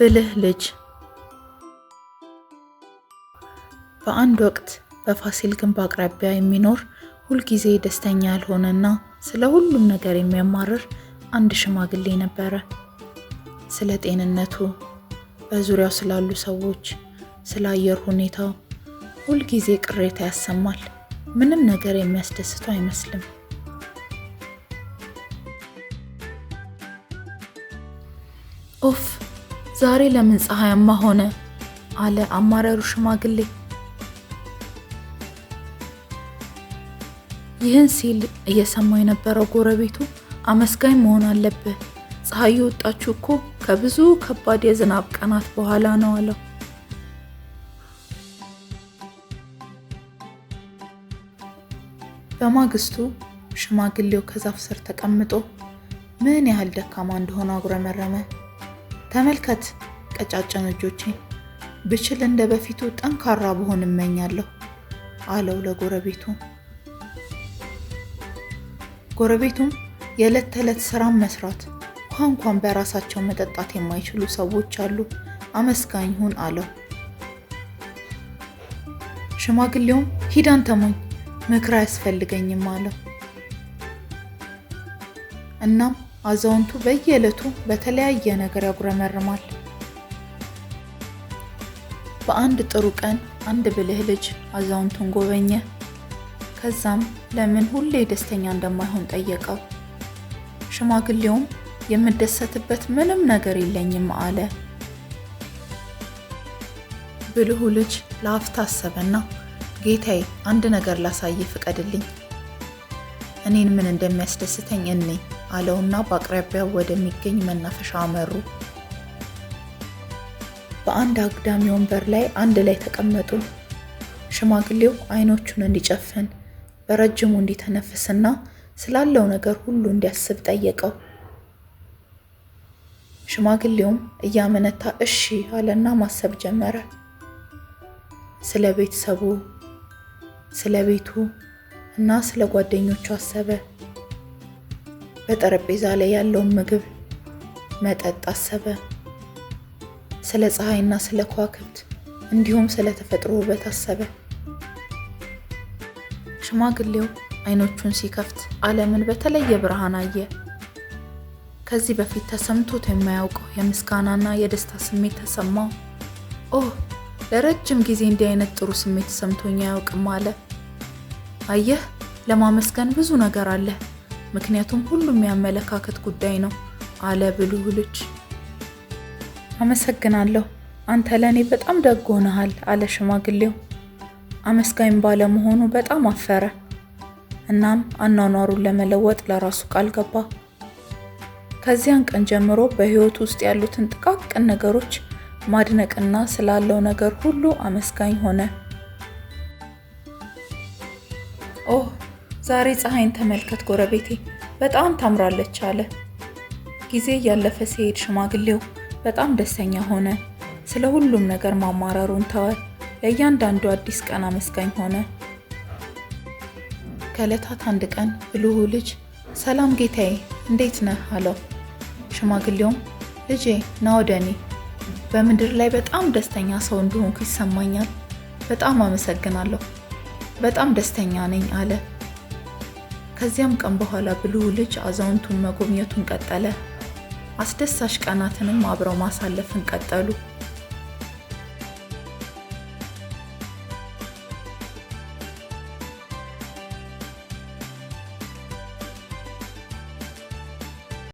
ብልህ ልጅ። በአንድ ወቅት በፋሲል ግንብ አቅራቢያ የሚኖር፣ ሁልጊዜ ደስተኛ ያልሆነና ስለ ሁሉም ነገር የሚያማርር አንድ ሽማግሌ ነበረ። ስለ ጤንነቱ፣ በዙሪያው ስላሉ ሰዎች፣ ስለ አየር ሁኔታው ሁልጊዜ ቅሬታ ያሰማል። ምንም ነገር የሚያስደስተው አይመስልም። "ኦፍ፣ ዛሬ ለምን ፀሐያማ ሆነ?" አለ አማራሩ ሽማግሌ። ይህን ሲል እየሰማው የነበረው ጎረቤቱ "አመስጋኝ መሆን አለብህ፣ ፀሐይ የወጣችው እኮ ከብዙ ከባድ የዝናብ ቀናት በኋላ ነው" አለው። በማግስቱ ሽማግሌው ከዛፍ ስር ተቀምጦ ምን ያህል ደካማ እንደሆነ አጉረመረመ። "ተመልከት ቀጫጭን እጆቼን፣ ብችል እንደ በፊቱ ጠንካራ ብሆን እመኛለሁ" አለው ለጎረቤቱ። ጎረቤቱም "የዕለት ተዕለት ስራን መስራት፣ ውሃ እንኳን በራሳቸው መጠጣት የማይችሉ ሰዎች አሉ፣ አመስጋኝ ሁን" አለው። ሽማግሌውም "ሂድ አንተ ሞኝ፣ ምክር አያስፈልገኝም" አለው። እናም አዛውንቱ በየዕለቱ በተለያየ ነገር ያጉረመርማል። በአንድ ጥሩ ቀን አንድ ብልህ ልጅ አዛውንቱን ጎበኘ። ከዛም ለምን ሁሌ ደስተኛ እንደማይሆን ጠየቀው። ሽማግሌውም "የምደሰትበት ምንም ነገር የለኝም" አለ። ብልሁ ልጅ ለአፍታ አሰበና "ጌታዬ፣ አንድ ነገር ላሳይህ ፍቀድልኝ። እኔን ምን እንደሚያስደስተኝ እኔ" አለውና በአቅራቢያው ወደሚገኝ መናፈሻ አመሩ። በአንድ አግዳሚ ወንበር ላይ አንድ ላይ ተቀመጡ። ሽማግሌው አይኖቹን እንዲጨፍን፣ በረጅሙ እንዲተነፍስና ስላለው ነገር ሁሉ እንዲያስብ ጠየቀው። ሽማግሌውም እያመነታ እሺ አለና ማሰብ ጀመረ። ስለ ቤተሰቡ፣ ስለ ቤቱ እና ስለ ጓደኞቹ አሰበ። በጠረጴዛ ላይ ያለውን ምግብ፣ መጠጥ አሰበ። ስለ ፀሐይና ስለ ከዋክብት እንዲሁም ስለ ተፈጥሮ ውበት አሰበ። ሽማግሌው አይኖቹን ሲከፍት ዓለምን በተለየ ብርሃን አየ። ከዚህ በፊት ተሰምቶት የማያውቀው የምስጋናና የደስታ ስሜት ተሰማው። "ኦህ፣ ለረጅም ጊዜ እንዲህ አይነት ጥሩ ስሜት ተሰምቶኝ አያውቅም" አለ። "አየህ፣ ለማመስገን ብዙ ነገር አለ፣ ምክንያቱም ሁሉም የአመለካከት ጉዳይ ነው" አለ ብልሁ ልጅ። "አመሰግናለሁ፣ አንተ ለእኔ በጣም ደግ ሆነሃል" አለ ሽማግሌው። አመስጋኝ ባለመሆኑ በጣም አፈረ። እናም አኗኗሩን ለመለወጥ ለራሱ ቃል ገባ። ከዚያን ቀን ጀምሮ በሕይወቱ ውስጥ ያሉትን ጥቃቅን ነገሮች ማድነቅና ስላለው ነገር ሁሉ አመስጋኝ ሆነ። "ኦህ፣ ዛሬ ፀሐይን ተመልከት ጎረቤቴ፣ በጣም ታምራለች" አለ። ጊዜ እያለፈ ሲሄድ ሽማግሌው በጣም ደስተኛ ሆነ። ስለ ሁሉም ነገር ማማረሩን ተወ። ለእያንዳንዱ አዲስ ቀን አመስጋኝ ሆነ። ከዕለታት አንድ ቀን ብልሁ ልጅ "ሰላም ጌታዬ፣ እንዴት ነህ?" አለው። ሽማግሌውም "ልጄ፣ ና ወደ እኔ። በምድር ላይ በጣም ደስተኛ ሰው እንደሆንኩ ይሰማኛል። በጣም አመሰግናለሁ። በጣም ደስተኛ ነኝ" አለ። ከዚያም ቀን በኋላ ብልሁ ልጅ አዛውንቱን መጎብኘቱን ቀጠለ። አስደሳች ቀናትንም አብረው ማሳለፍን ቀጠሉ።